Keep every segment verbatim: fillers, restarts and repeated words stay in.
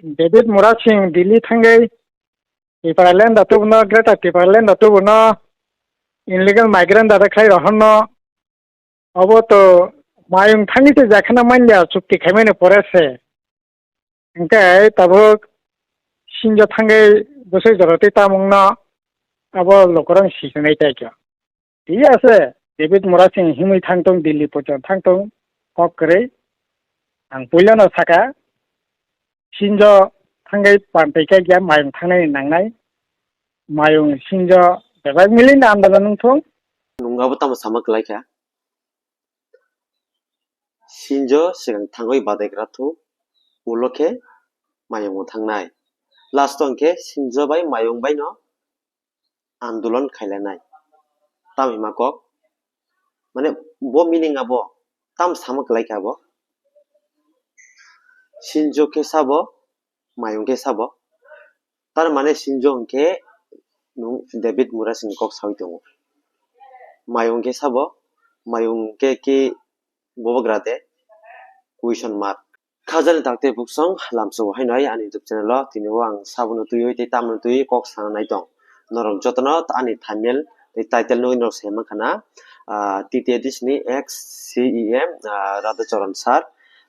David Murasing Delhi thangwi Tipraland da tubuno, Greater Tipraland da tubuno, illegal migrant da khlai rohorno. Obo to mayung thangwi se jakhana manya chukti khaimani pore se. Hingke tabuk sinjo thangwi bwsai jora twi tamungno abo lukurok sisinai tai khe. Thik ase, David Murasing himwi thangtong, Delhi poito thangtong, kok kwrwi. Ang puilano saka, sinjo thangwi pantwi khe ya mayung thangnai nangnai. Mayung sinjo bebak milin andalo nungthung. Nung abo tamo sama kwlai kha? Sinjo swkang thangwi badai gra thu, ulo khe mayungo thangnai. Last o hwnkhe sinjo bai mayung bai no andolon khailainai. Tamo hima kok? Mane bo meaning abo tam sama kwlai kha bo. Sinjo khe sabo, mayung khe sabo. Tar mane sinjo hwnkhe nung David Murasing kok sawi tongo. Mayung khe sabo, mayung khe ki bobo gra de? Question mark. Khajani takte buksong lamsao haino ai ani YouTube channel o tini o ang sabono twiwi tei tamno twiwi kok sana nai tong. Norok jotono ani thumbnail tei title nugwi norok sai mankha na, ah, T T A D C ni ex C E M, ah, Radha Charan sir.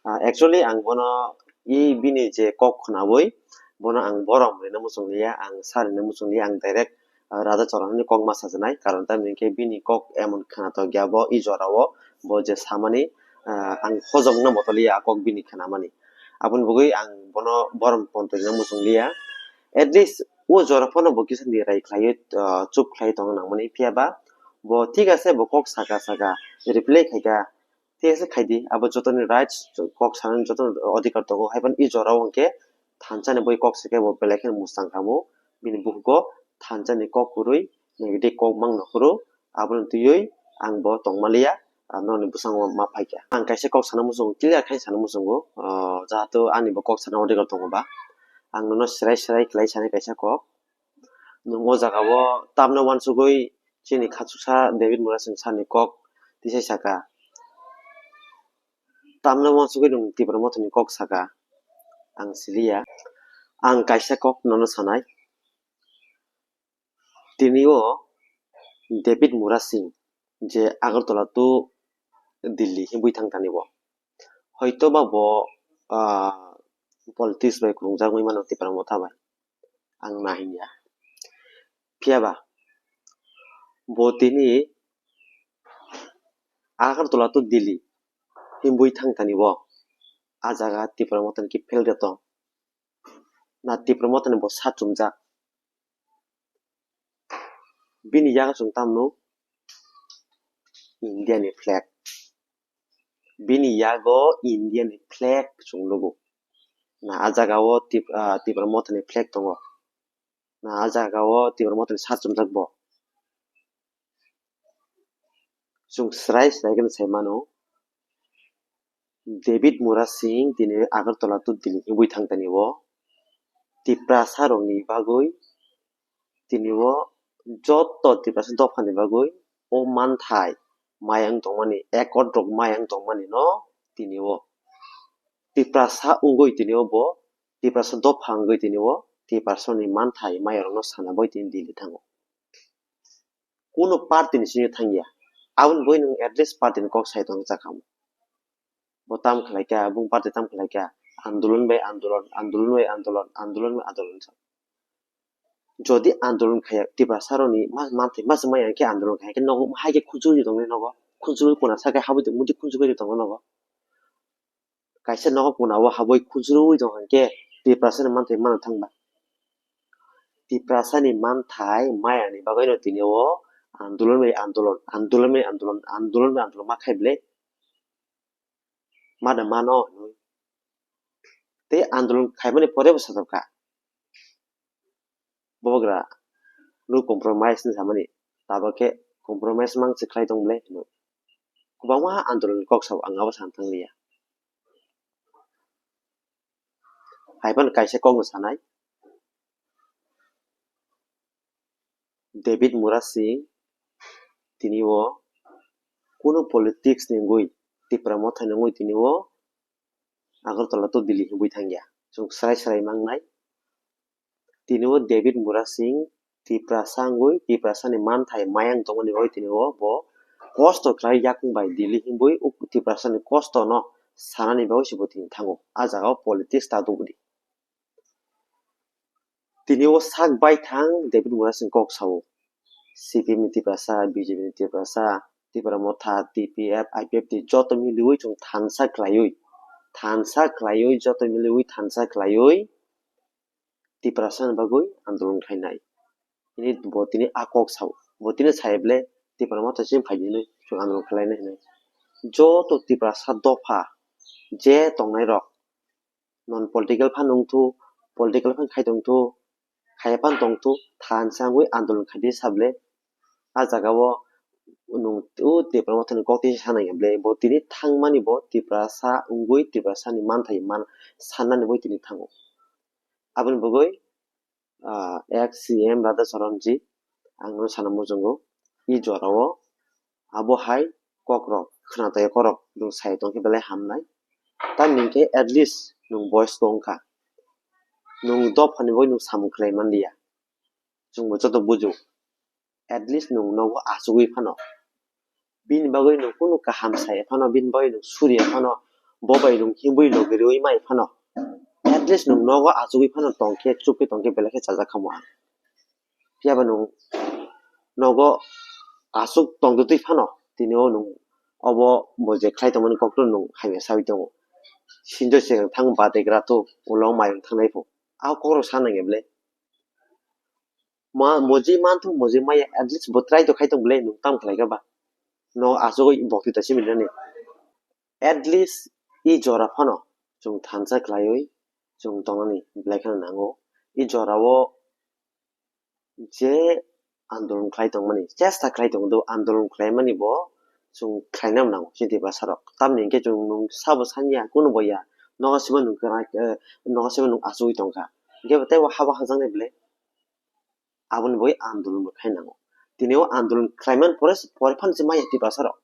Ah, actually ang bono i bini je kok khwnawi bono ang borom rwna muchung liya, ang sir rwna muchung liya, ang direct ah, Radha Charan ni kok ma sajaknai, karon tamni hwnkhe bini kok emon khwnatok ya bo i jora o, bo je samani, ah, ang hojok no motoli ya a kok bini khwnamani. Aboni bagwi ang bono borom pontoi no muchung liya. At least o jora phano bo kisa ni rai khlaiwi, ah, chup khlai tongna nangmani, phiya ba bo thik ase, bo kok saka saka reply khaika, thik ase khaidi, abo jotoni rights, kok sanani jotoni odhikar tongo, haiphano i jora o hwnkhe thansa ni boi kok se khe bo belai kheno mwchang kha bo, bini bukhuk o thansa ni kok kwrwi negative kok mang no phuru, aboni twiwi ang bo tong maliya, ah, norokni bwskango ma phaikha. Ang kaisa kok sana muchungo, clear khai sana muchungo, ah, jahato ani bo kok sana odhikar tongo ba, ang nono serai serai khlai sanai kaisa kok. Nwng o jaga o tamno uansugwi chini khachuksa David Murasing sir ni kok tisai saka. Tamno uansugwi nwng Tipra Motha ni kok saka. Ang siliya. Ang kaisa kok nono sanai. Tini o David Murasing je Agartala to Delhi himwi thang tani bo. Hoito ba bo, ah, politics bai kwrwngjak wngwi mano Tipra Motha bai. Ang nahiya. Phiya ba bo tini Agartala to Delhi himwi thang tani bo. A jaga Tipra Motha ni ki fail de tong. Na Tipra Motha ni bo sa chumjak. Bini yago chwng tamo nugo India ni flag. Bini yago India ni flag chwng nugo. Na a jaga o Tip-, ah, Tipra Motha ni flag tongo. Na a jaga o Tipra Motha ni sa chumjak bo. Chwng srai srai khe sai mano, David Murasing tini Agartala to Delhi himwi thang tani o Tiprasa rokni bagwi tini o joto Tiprasa dophani bagwi o manthai maya wng tongmani, accord rok maya wng tongmani no tini o Tiprasa wngwi tini o bo Tiprasa dopha wngwi tini o Tiprasa ni manthai maya rokno sana bai tini Delhi thango. Kuno party ni simi thangya. Aboni bagwi nwng at least party ni kok sai tong chakha. Bo tam khlai kha, bung party tam khlai kha. Andolon bai andolon, andolon bai andolon, andolon bai andolon sa. Jodi andolon khaya, Tiprasa rokni ma-, manthai masa maya khe andolon khaya khe nogo hai khe khunjurwi tongwi nogo. Khunjurwi kuna sa khe habwi tongwi khunjurwi tongwi nogo. Kaisa nogo kuna o habwi khunjurwi tong hwnkhe Tiprasa ni manthai mano thangba. Tiprasa ni manthai maya ni bagwi no tini o andolon bai andolon, andolon bai andolon, andolon bai andolon ma khai ble. Ma da mano hinwi. Tei andolon khaimani pore bo sajak kha. Bobogra no compromise ni samani. Tabok khe compromise mang se khlai tong ble hinwi. Kwbangma andolon kok sao ang abo san thang liya. Hai phano kaisa kok no sanai. David Murasing tini o kuno politics ni wngwi Tipra Motha ni wngwi tini o Agartala to Delhi himwi thangya. chwng srai srai mangnai. Tini o David Murasing Tiprasa wngwi Tiprasani manthai mayang tongmani bagwi tini o bo kosto khlai yakung bai Delhi hinwi o Tiprasani kostono sanani bagwi se bo tini thango. A jaga o politics ta tubudi. Tini o sak baithang David Murasing kok sao. C P M ni Tiprasa, B J P ni Tiprasa, Tipra Motha, T P F, I P F ni joto miliwi chwng thansa khlaiwi, thansa khlaiwi, joto miliwi thansa khlaiwi Tiprasa ni bagwi andolon khlainai. Tini bo tini a kok sao. Bo tini sai bole Tipra Motha chini phaidi hinwi chwng andolon khlainai hinwi. Joto Tiprasa dopha je tongnai rok non political phan wngthu, political phan khai tongthu, khaya phan tongthu, thansa wngwi andolon khaidi sable. A jaga o nwng o Tipra Mothani kok twi sanai bole bo tini thangmani bo Tiprasa wngwi Tiprasani manthai man sannani bo tini thango. Aboni bagwi ah, ex C M Radha Charan ji ang no sana muchungo, i jora o abo hai kok rok khna tongya, kok rok nwng sai tongkhe belai hamnai. Tamni hinkhe at least nwng boys bo wngkha, nwng dophani bai nwng samung khlai manliya, chwngbo joto bujo. At least nwng nogo achugwi phano, bini bagwi nwng kunu kaham sai phano, bini bagwi nwng suriya phano, bo bai nwng himwi logi rwi mai phano, at least nwng nogo achugwi phano tongkhe, chukwi tongkhe belai khe chajak khamu ang. Phiya ba nwng nogo achuk tongtwtwi phano tini o nwng obo bo je khlai tongmani kokno nwng hamya saui tongo. Sinjo se thang badegra to ulo mayung thangnai pho. A kokrok sa nangya bwle. Ma, moji manthu, moji maya, at least bo try to khai tong bwle, nwng tam khlai kha ba? No achugwi bokti ta simi nani. At least i jora phano chwng thansa khlaiwi chwng tongnani belai kheno nango. I jora o je andolon khlai tongmani, chesta khlai tong do, andolon khlai mani bo chwng khlaina nango chini Tiprasa rok. Tamni hinkhe chwng nwng sabo sanya, kunu bo ya, nogo sima nwng kwrak, eh, nogo sima nwng achugwi tongkha. Hinkhe bo teibo habo hajaknai bwle. Aboni bagwi andolon bo khai nango. Tini o andolon khlai man pore, pore phano se maya Tiprasa rok.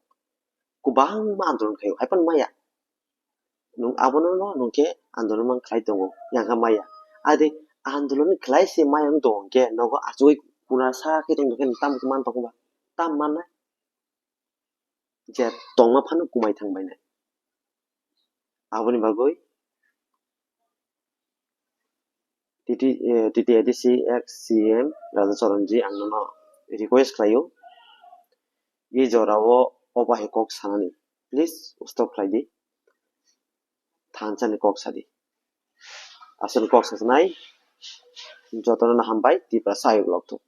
Kwbangma andolon khaio, hai phano maya. Nwng abono no nwng khe andolon man khlai tongo, yang kha maya. Adi andolon khlai se maya wng tongo hwnkhe nogo achugwi kuna sa khe tong tong khe nwng tamo khe man tongo ba? Tam mannai? Je tongma phano kumai thang bainai. Aboni bagwi T T, eh, T T A D C ex C M Radha Charan ji ang nono request khlaio, i jora o obo hai kok sanani, please stop khlai di, thansa ni kok sa di, aswk kok sa nai. Jotono no hambai, Tiprasa ayuk lok thung.